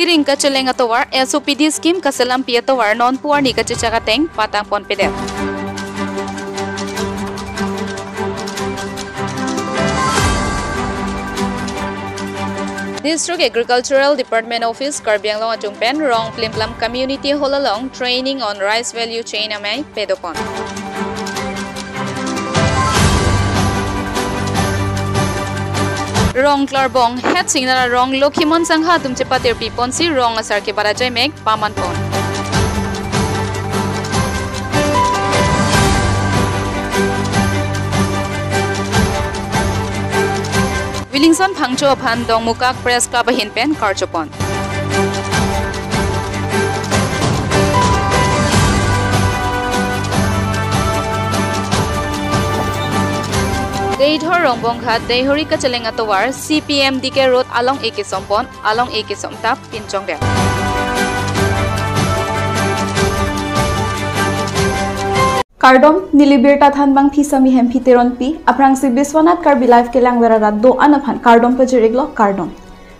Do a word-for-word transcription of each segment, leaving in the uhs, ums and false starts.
Diring kacheleng atovar S O P D scheme kaselampi atovar nonpu arni kachechak ateng patang ponpedet. District Agricultural Department Office Karbi Anglong achung pen Rong Plimplam Community Hall along Training on Rice Value Chain amei padopon. Rong Klarbong, Het Singnara Rong, Lokhimon Sangha atum chepatirpi ponsi rong asar kebat ajaimek paman pon. Williamson Phangcho aphan Dongmukak Press Club ahin pen karchopon. Deithor Rongbonghat Deihori kacheleng atovar C P M D K Road along-e kesompon, along-e kesom tap pinchongdet. Kardom, neli birta thanbang phi Sami Hemphi Teronpi, aphrangsi Biswanath Karbi Live kelangver arat do-an aphan kardom pajir-iklo, kardom.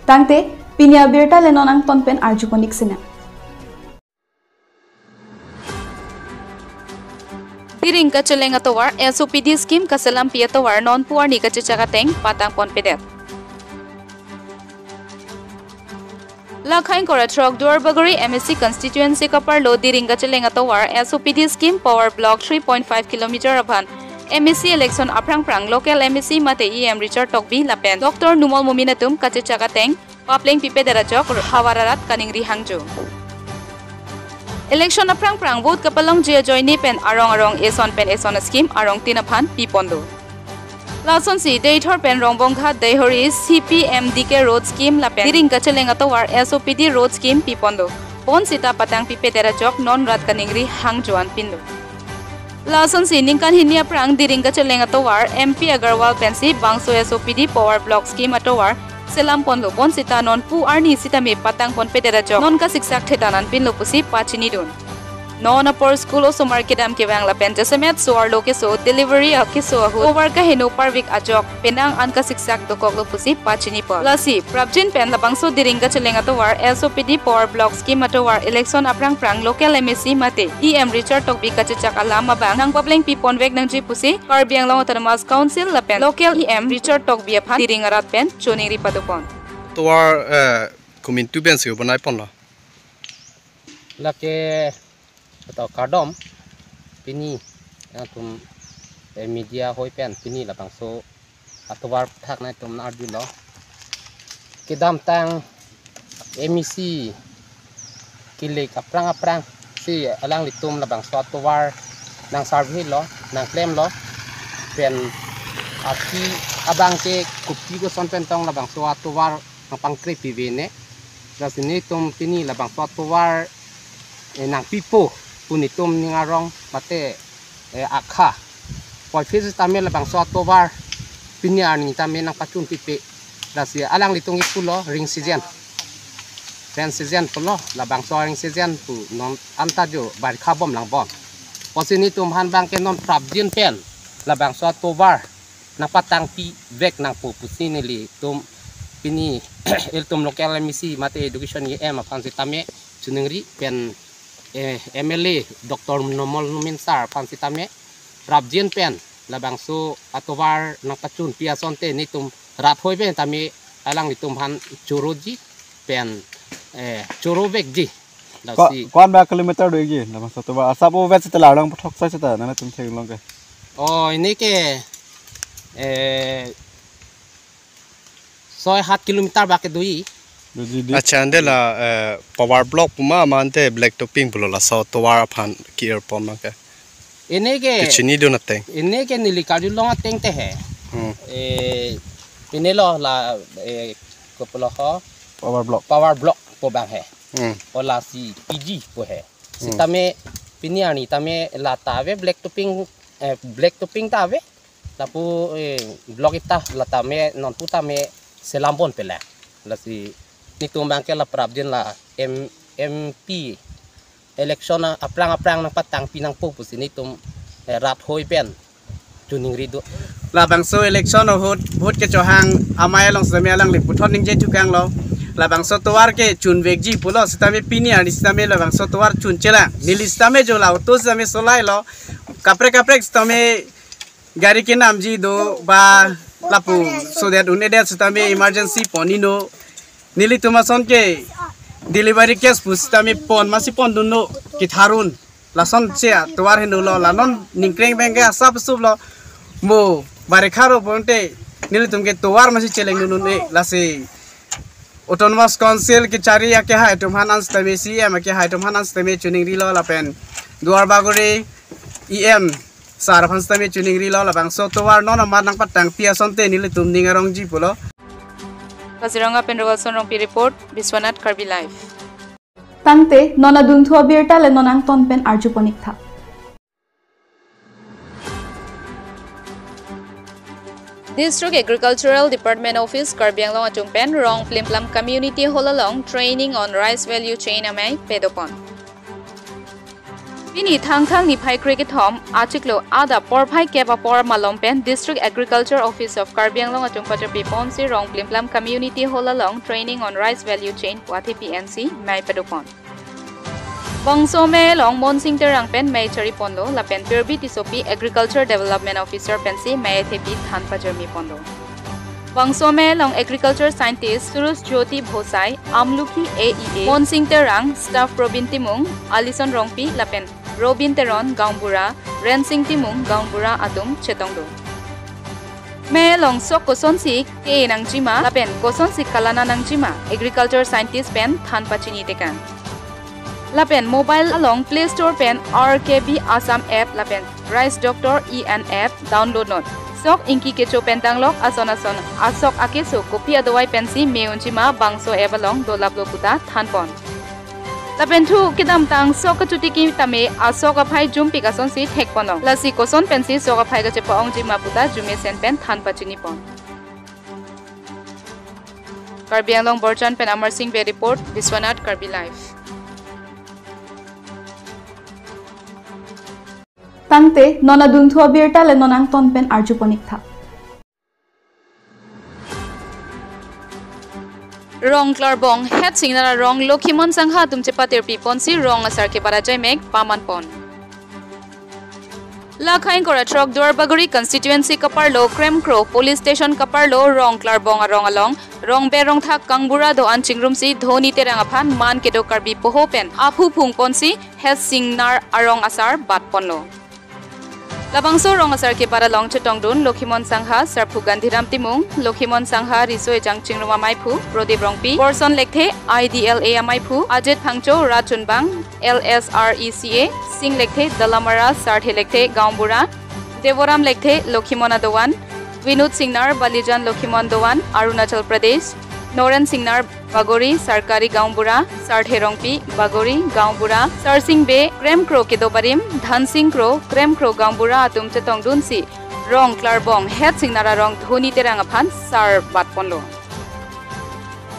Tangte, pini abirta le non angton pen arjupon-ik sinang. Diring kacheleng atovar S O P D scheme kaselampi atovar nonpu arni kachechak ateng patang ponpedet. Lakhain Koratrok Duarbagori M A C constituency kaparlo Diring kacheleng atovar S O P D scheme power block three point five kilometer aphan M A C election aphrangphrang local M A C mate E M Richard Tokbi lapen Doctor Numal Momin atum kachechak ateng papleng pipedet ajok havar arat kaningri hangjo. Election aphrangphrang vote kapalongji ajoine pen arong arong eson pen eson scheme arongtin aphan piponlo. Lasonsi Deithor pen Rongbonghat Deihori C P M D K road scheme lapen Diring kacheleng atovar S O P D road scheme piponlo. Bonsita patang pipedet ajok non rat kaningri hangjo-an pinlo. Lasonsi ningkan hini aphrang Diring kacheleng atovar M P Agarwal pensi bangso S O P D power block scheme atovar selamponlo, bonsita nonpu arni sitame patang ponpedet ajok non kasiksak thetan-an pinlo pusi pachinidun. Non apor school osomar kedam kevang lapen jasemet so-arlo keso delivery akeso ahut tovar kaheno parvik ajok penang an kasiksak dokoklo pusi pachinipo. Lasi prapjin pen labangso Diring kacheleng atovar S O P D power block scheme atovar election aphrangphrang local M A C mate E M Richard Tokbi kachechak alam abang nangpapleng piponvek nangji pusi Karbi Anglong Autonomous Council lapen local E M Richard Tokbi aphan Diring arat pen choningri padopon. Tovar, eh, komantu pensi bonai ponlo. Lake atau kardom pini nangtum, eh, media hoi pen pini labangso atovar thak nangtum arjulo. Kedamtang M A C kelek aphrang aphrang si alanglitum labangso atovar nang survey lo, nang klemlo. Pen aki abang ke kopi koson pen tong labangso atovar nangpangkre pivene. Lasi netum pini labangso atovar, eh, nangpipo pu netum ning arong mate, eh, akha. Puvoiphit sitame labangso atovar pini arni tame nangpachun pipe. Lasi alanglitum kipulo rainy season, rainy season pulo, labangso rainy season pu non anta jo barikha bom langbom. Pusi netum aphan abang ke non prapjin pen labangso atovar nangpatang pivek nangpo pusi nelitum pini ilitum local M A C mate education E M aphan sitame choningri pen, eh, M L A Doctor Numal Momin sir aphan sitame prapjin pen labangso atovar nangpachunpi asonte netum rat hoi pen tame alanglitum aphan choroji pen, eh, chorovekji. Ko-, lasi ko-an ba kilometer do-ikji, labangso atovar asap ovet seta la arlong pathok sai seta nangtum theklong ke. Oh, ini ke, eh, soi hat kilometer ba ke do-ik. Doji di. Accha, ante la, eh, power block puma ma ante black topping pulo laso atovar aphan ki-er pon ma ke. Ini ke kachinidun ateng. Ini ke neli karjulong ateng te he. Hmm. Eh, ini lo la, eh, kopulo ho. Power block. Power block pu abang he. Hmm. O lasi P G pu he. Hmm. Sitame pini arni tame la ta ave black topping, eh, black topping ta ave. Lapu, eh, block ita la tame nonpu tame selam ponpe la. Lasi netum abang ke la prapjin la M-, M P election a-, aphrang aphrang nangpatangpi nangpo pusi netum, eh, rat hoi pen choningri do. Labangso election ahut vote kechohang amei along sitame alangli puthot ningje thukanglo. Labangso tovar ke chunvekji pulo sitame pini arni sitame labangso tovar chunchelang. Neli sitame jo la auto sitame solai lo. Kaprek kaprek sitame gari kenamji do ba lapu so that un-edet sitame emergency pon-ino. Nelitum ason ke delivery case pu sitame pon masi pondunno ketharun. Lason che tovar henlo la non ningkreng abang ke asap sup lo mo barekha ro bonte nelitum ke tovar masi chelengdun un-e lasi Autonomous Council kechari akehai atum aphan an sitame, C E M akehai atum aphan an sitame choningrilo lapen Duar Bagori E M sir aphan sitame choningrilo labangso tovar non amat nangpatangpi asonte nelitum ning arongji pulo. Kaziranga pen Rogalson Rongpi report, Biswanath Karbi Live. Tangte, non adunthu abirta le non angton pen arjuponik tha. District Agricultural Department Office Karbi Anglong atum pen Rong Plimplam Community Hall along Training on Rice Value Chain amei padopon. Pini Thangthang niphai krekethom achiklo adap porphai kep apor malom pen District Agriculture Office of Karbi Anglong atum pachopi ponsi Rong Plimplam Community Hall along Training on Rice Value Chain pu athepi ensi mei padopon. Bangso amei along Monsing Terang pen mei chariponlo lapen Pirbi Tissopi Agriculture Development Officer pensi mei athepi than pajirmi ponlo. Bangso amei along Agriculture Scientist Suruj Jyoti Bhosai, Amlukhi A E A, Monsing Terang, Staff Robin Timung, Alison Rongpi lapen Robin Teron, Gaonbura, Rensing Timung, Gaonbura atum chetongdun. Amei along sok kosonsi ke nangjima lapen kosonsi kalana nangjima Agriculture Scientist pen than pachini tekang. Lapen mobile along Play Store pen R K B Assam app lapen Rice Doctor E N app download non. Sok ingki kecho pen danglok ason ason asok akeso kopi adawai pensi me unjima bangso app along dolaplo puta thanpon. Lapen thu kedamtang sok kachotiki tame asok aphai jumpik asonsi thekponlong. Lasi koson pensi sok aphai kachepa-ongjima puta jumesen pen than pachinipon. Karbi Anglong Borjan pen Amar Singh Bey report, Biswanath Karbi Live. Tangte, non adunthu abirta le non angton pen arjuponik tha. Rong Klarbong, het singnar arong Lokhimon Sangha atum chepatirpi ponsi rong asar ke bara jaimek paman pon. Lakhain kora throk Duarbagori constituency kaparlo Kremkro police station kaparlo Rong Klarbong arong along rongbe rongthak kangbura do-an chingrumsi Dhoni Terang aphan man kedo Karbi poho pen aphu phung ponsi het singnar arong asar bat ponlo. Labangso rong asar ke bara long chetongdun Lokhimon Sangha, Sarphu Gandhiram Timung, Lokhimon Sangha, Riso Ejang Chingrum amaiphu, Prodip Rongpi, Borson Lekthe, I D L A amaiphu, Ajit Phangcho, Rachunbang, L S R E C A, Sing Lekthe, Dalamara, Sarthe Lekthe, Gaonbura, Devoram Lekthe, Lokhimon Adovan, Vinod Singnar, Balijan Lokhimon Dovan, Arunachal Pradesh, Noren Singnar, Bagori, Sarkari Gaonbura, Sarthe Rongpi, Bagori, Gaonbura, Sarsing Bey, Kremkro kedo barim, Dhansing Kro, Kremkro Gaonbura atum chetongdunsi, Rong Klarbong, het singnar arong Dhoni Terang aphan sar bat ponlo.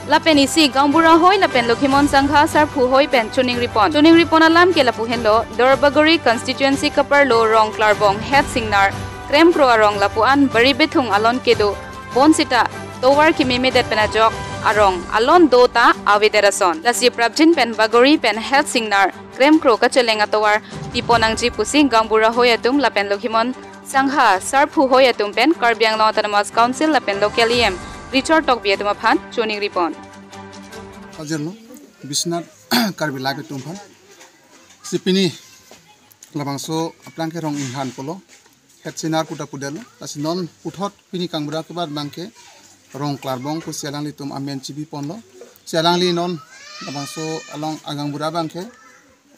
Lapen isi Gaonbura hoi lapen Lokhimon Sangha Sarphu hoi pen choningripon. Choningripon alam ke lapu henlo, Duarbagori constituency kaparlo Rong Klarbong, het singnar, Kremkro arong lapu-an bari bethung alon kedo, bonsita tovar kememedet pen ajok arong alon do ta avedet ason. Lasi prapjin pen Bagori pen het singnar Kremkro kacheleng atovar tipon nangji pusi Gaonbura hoi atum lapen Lokhimon Sangha Sarphu hoi atum pen Karbi Anglong Autonomous Council lapen local E M Richard Tokbi atum aphan choningripon. Hajirlo, Biswanath Karbi Live atum aphan. Si pini labangso aplang ke rong inghan pulo. Het singnar puta pudelo. Lasi non puthot pini kangbura kebat abang ke Rong Klarbong pusi alanglitum amen chibi ponlo. Si alangli non labangso along agangbura abang ke,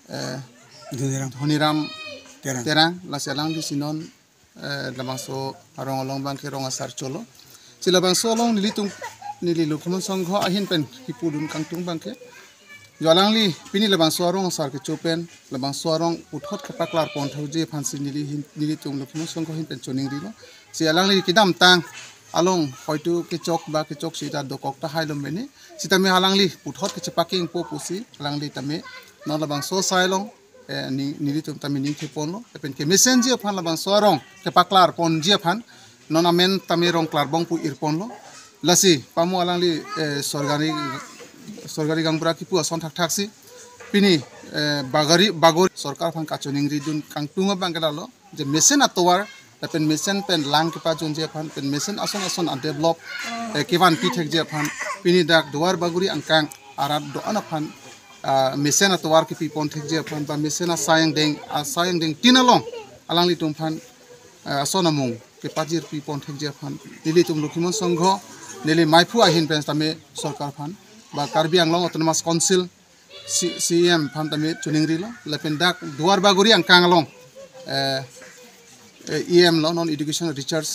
eh, Dhoniram. Dhoniram Terang. Terang. Lasi alangli si non, eh, labangso arong along abang ke rong asar cholo. Si labangso along nelitum neli Lokhimon Sangha ahin pen kipudun kangtung abang ke jo alangli pini labangso arong asar kecho pen, labangso arong puthot kepaklar pon thaji aphansi neli hin, nelitum Lokhimon Sangha ahin pen choningrilo. Si alangli kedamtang along hoitu kechok ba kechoksi ta dokok tahai lo mene. Sitame alangli puthot kechepakengpo pusi alangli tame non labangso asai along, eh, ni, nelitum tame ningtheponlo. Lapen kemesenji aphan labangso arong kepaklar ponji aphan non amen tame Rong Klarbong pu irponlo. Lasi pamo alangli, eh, sorgari Sorkari gaonbura kipu ason thakthaksi pini, eh, bagari bagori sorkar aphan kachoningri dun kangtung abang ke lalo je mesen atovar lapen mesen pen lang kepajunji aphan pen mesen ason ason a-develop, eh, kevanpi thekji aphan pini dak Duar Bagori angkang arat do-an aphan, ah, mesen atovar kepipon thekji aphan ba mesen asai angdeng, asai angdeng tin along alanglitum aphan, ah, ason amung kepajirpipon thekji aphan nelitum Lokhimon Sangho neli maiphu ahin pen tame sorkar aphan ba Karbi Anglong Autonomous Council C-, C E M aphan tame choningrilo lapen dak Duar Bagori angkang along, eh, eh, E M lo non education Richard,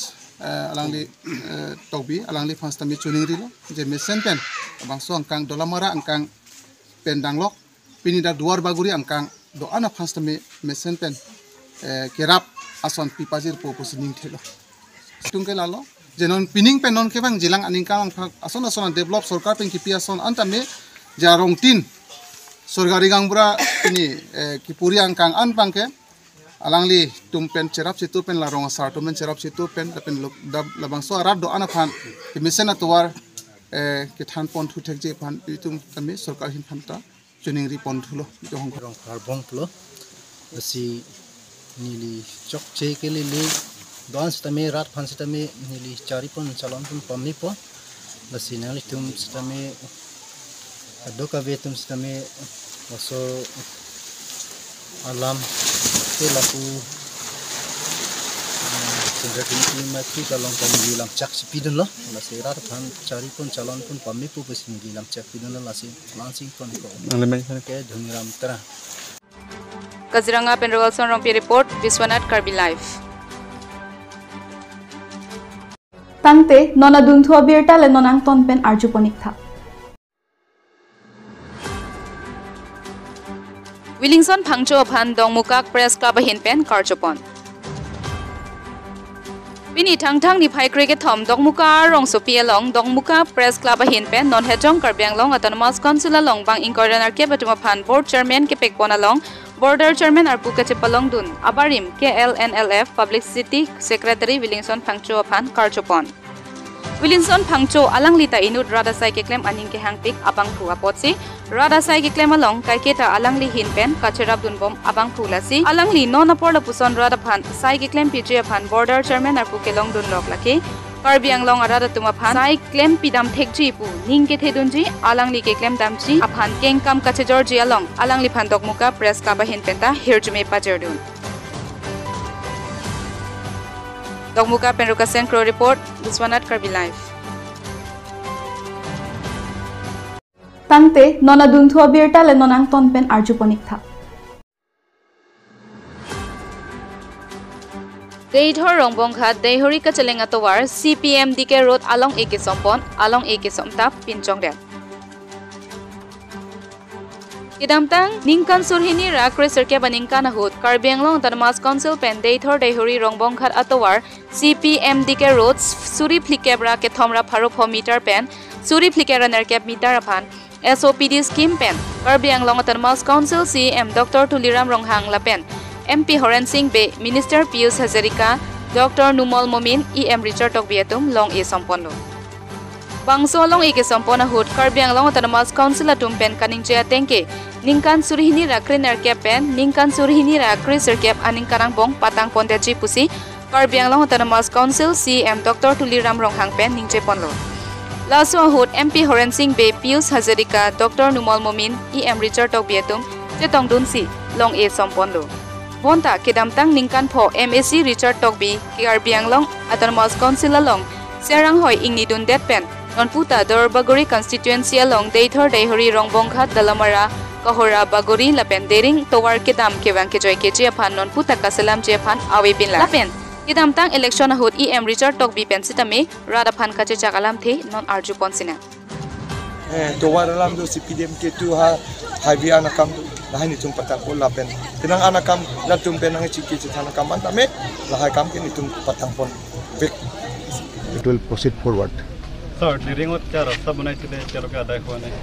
eh, alangli, eh, Tokbi alangliphan tame choningrilo je mesen pen labangso angkang Dolamara angkang pen danglok pini dak Duar Bagori angkang do-an aphan tame mesen pen, eh, kerap ason pipajirpo pusi ningthelo. Tung ke lalo je non pining pen non kevang jilang aningkan angphak ason ason develop sorkar pen kipi ason an tame jarong tin sorkari gaonbura pini, eh, kipuri angkang an abang ke alanglitum pen cherap chitu pen la rong asar atum pen cherap chitu pen lapen lok dab labangso arat do-an aphan kemesen atovar, eh, kethanpon thu thekji aphan itum tame sorkar ahin aphan ta choningri pon thulo, itum hong. Rong Harbong pulo. Lasi neli chokche ke lele do-an sitame rat aphan sitame neli charipon chalonpon pammepo. Lasi nanglitum sitame ado kave atum sitame laso alam ke lapu, ah, sendra kini kini mati kalong kami langchak si pidunlo. Lasi rat aphan charipon chalonpon pammepo pusi neli langchak pidunlo lasi langsing pon ko. Nang lemai sana. Ke Dhoniram Terang. Kaziranga pen Rogalson Rongpi report, Biswanath Karbi Live. Tangte, non adunthu abirta le non angton pen arjupon-iktha. Williamson Phangcho aphan Dongmukak Press Club ahin pen karjupon. Pini Thangthang niphai krekethom Dokmoka arongsopi along Dokmoka Press Club ahin pen non Hejong Karbi Anglong Autonomous Council along bang ingkoi ra nerkep atum aphan Board Chairman kepekpon along Border Chairman arpu kachepalongdun abarim K L N L F Publicity Secretary Williamson Phangcho aphan karjupon. Williamson Phangcho alangli ta inut rat asai keklem aning kehangpik abangphu apotsi rat asai keklem along kaiketa alangli ahin pen kacherapdunbom abangphu lasi alangli non apor lapuson rat aphan sai keklempiji aphan Border Chairman arpu kelongdunlok lake Karbi Anglong arat atum aphan sai klempidam thekji pu ning kethedunji alangli keklemdamji aphan kengkam kachejorji along alangliphan Dokmoka Press Club ahin penta hirjume pajordun. Dokmoka pen Rukasen Kro report, Biswanath Karbi Live. Tangte, non adunthu abirta le non angton pen arjupon-iktha. Deithor Rongbonghat Deihori kacheleng atovar C P M D K Road along-e kesompon, along-e kesomtap pinchongdet. Kedamtang ningkan surhini ra kresirkep aningkan ahut Karbi Anglong Autonomous Council pen Deithor Deihori Rongbonghat atovar C P M D K Road suri phlikep ra kethom ra pharo pho meter pen suri phlikep ra nerkep meter aphan S O P D scheme pen Karbi Anglong Autonomous Council C E M Doctor Tuliram Ronghang lapen M P Horen Sing Bey, Minister Pius Hazarika, Doctor Numal Momin, E M Richard Tokbi atum long-e somponlo. Bangso long-e kesompon ahut Karbi Anglong Autonomous Council atum pen kaningje ateng ke ningkan surhini ra krenerkep pen ningkan surhini ra kresirkep aningkan angbong patangpondetji pusi Karbi Anglong Autonomous Council C E M Doctor Tuliram Ronghang pen ningjeponlo. Laso ahut M P Horen Sing Bey, Pius Hazarika, Doctor Numal Momin, E M Richard Tokbi atum chetongdunsi long-e somponlo. Bonta kedamtang ningkan pho M A C Richard Tokbi Karbi Anglong Autonomous Council along Serang hoi ingnidundet pen nonputa Duar Bagori constituency along Deithor Deihori Rongbonghat Dalamara Kahora Bagori lapen Dering tovar kedam kevang kejoi keji aphan nonputa kaselamji aphan avepinlang. Lapen kedamtang election ahut E M Richard Tokbi pen sitame rat aphan kachechak alamthe non arjupon sinang. Eh, tovar alam do C P D M K tu ha highway anakam do lahai netum patangpon lapen penang anakam latum penang chiki chethan akam an tame lahai akam ke netum patangponvek. It will proceed forward. Sir, Dering-ot kya rasta banai sile kya log ke adai hua nahi?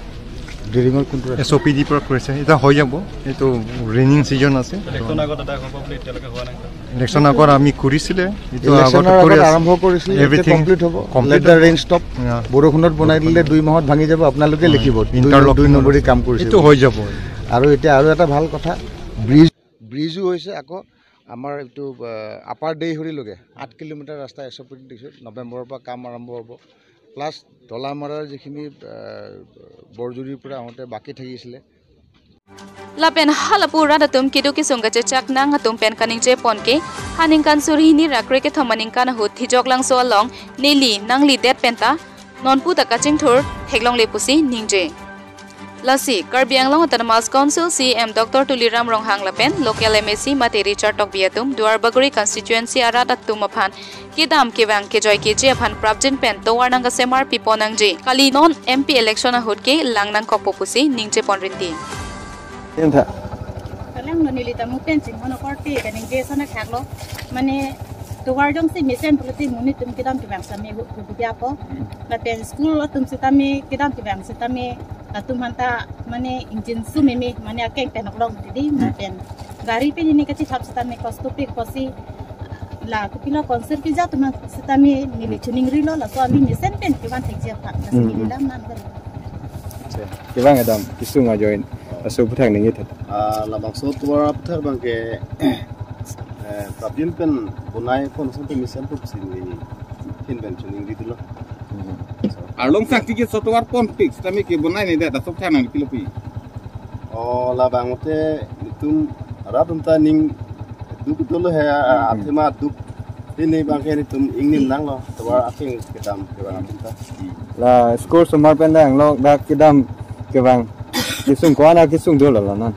ড্ৰিলিঙৰ কোনটো ৰাস্তা? এছ অ' পি ডিৰ পৰা কৰিছে, এতিয়া হৈ যাব, এইটো ৰেইনিং ছিজন আছে। ইলেকশ্যন আগত এটা হ'ব বুলি এতিয়ালৈকে হোৱা নাই। ইলেকশ্যন আগত আমি কৰিছিলে, এইটো আগত ইলেকশ্যনৰ কৰি আগত আছে। আৰম্ভ কৰিছিল, এতিয়া এভৰিথিং কমপ্লিট হ'ব। কমপ্লিট Let the হ'ব। Rain stop। Yeah। বৰষুণত বনাই দিলে দুই মাহত ভাঙি যাব, আপোনালোকে হয়। লিখিব। দুই ইণ্টাৰলক নম-, দুই নম্বৰী কাম কৰিছে। এইটো হৈ যাব। আৰু এতিয়া আৰু এটা ভাল কথা, ব্ৰিজ, ব্ৰিজো হৈছে। আকৌ আমাৰ এইটো, আহ, আপাৰ দেইহৰিলৈকে আঠ কিলোমিটাৰ ৰাস্তা এছ অ' পি দিছোঁ। নৱেম্বৰৰ পৰা কাম আৰম্ভ হ'ব। প্লাছ ডলামাৰাৰ যিখিনি, আহ, বৰজুৰিৰ পৰা আহোঁতে বাকী থাকিছিলে, Lapen halapu rat atum keduk kesung kachechak nang atum pen kaningje pon ke, ha ningkan suri hini ra kre kethom aningkan ahut Thijok Langso along neli nangli det penta, nonpu ta kachingthur theklongle pusi ningje. Lasi, Karbi Anglong Autonomous Council C E M Doctor Tuliram Ronghang lapen local M A C mate Richard Tokbi atum Duarbagori constituency arat atum aphan kedam kevang kejoi keji aphan prapjin pen tovar nangkasemar pipon nangji. Kali non M P election ahut ke lang nangkokpo pusi ningje pon rinti. Yin tha. Kalang lo neli ta mu pen chingvon akorte kaningje sana khak lo. Mane tovar jongsi mesen pulote monit atum kedam kevang sitame hu hu dia po. Lapen school atum sitame kedam kevang sitame latum aphan ta mane engine su meme mane akeng pen oklong tidi. Hmm. Lapen gari pen ini kachethap sitame kosto pe kosi la kopilo concern keja atum sitame neli chuning rilo, laso ami mesen pen kevan thekji aphan. Lasi Hmm, neli hmm. dam nang kan. Acha, kevang kedam kesung ajoine laso aputhak ningje tha. Ah, labangso tovar aputhak abang ke, eh, prapjin pen bonai pon asonte mesen pusi neli thin pen chuning ri dolo. Hmm. So, arlong sang tiki so tovar ponpik sitame ke bonai ne da sok thang nang kilo pi. Oh, labang te itum rat atum ta ning duk dolo he, Hmm. athema duk. Pini abang ke itum ingnim nanglo, tovar aking kedam kevang atum ta. La school osomar pen dang lo dak kedam kevang kesung ko-an kesung dolo la non.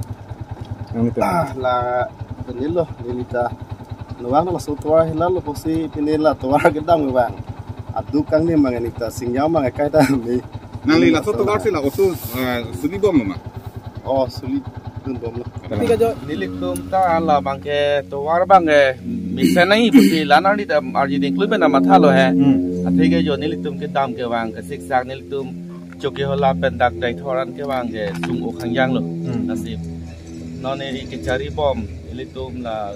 Nanglitum. Ah, la pini lo, neli ta. Nubang laso tovar hela lo pusi pini la tovar kedam kevang. Aduk kangni mang neli ta singjang mang kai ta mi. Nangli laso tovar si la otu, eh, suli bom lo ma? Oh, suli dun bom lo. Nelitum ta labang ke tovar abang ke mesen nangji pusi la nangli ta arji ding klui pen mathalo he. Hmm. Athe ke jo nelitum kedam kevang kesiksak nelitum Chokihola pen dak Daithoran kevang ke sung-o khangjang lo. Hmm. Lasi non neli kechari bom ilitum la,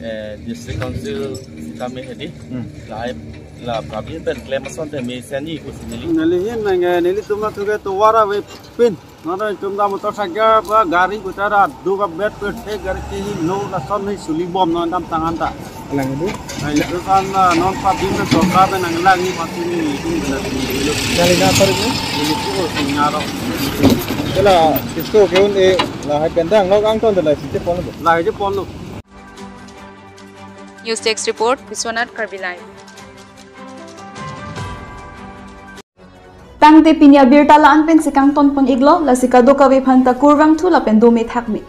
eh, District Council sitame hedi. Hmm. Lahai la prapjin pen klem asonte mesenji pusi neli. Neli hin nang, eh, nelitum athu ke tovar avepin. Non itum ta motorcycle ba gari kutara duk abet pe the gari ke hi no lason hi suli bom non dam tangan ta. Alang ibu? Nah, itu kan, eh, non prapjin pen sorkar pen nanglang ni pasti ni itu benar ini dulu. Kali na apa ini? Ini tuh singa ro. Kala kisko ke un e lahai pen dang nok angton de la site pon lo. Lahai je pon lo. News Desk Report, Biswanath Karbi Live. Tangte pini abirta la-an pensi kangton pon iklo, lasi kadokave aphanta kurvangthu lapen dome thakme.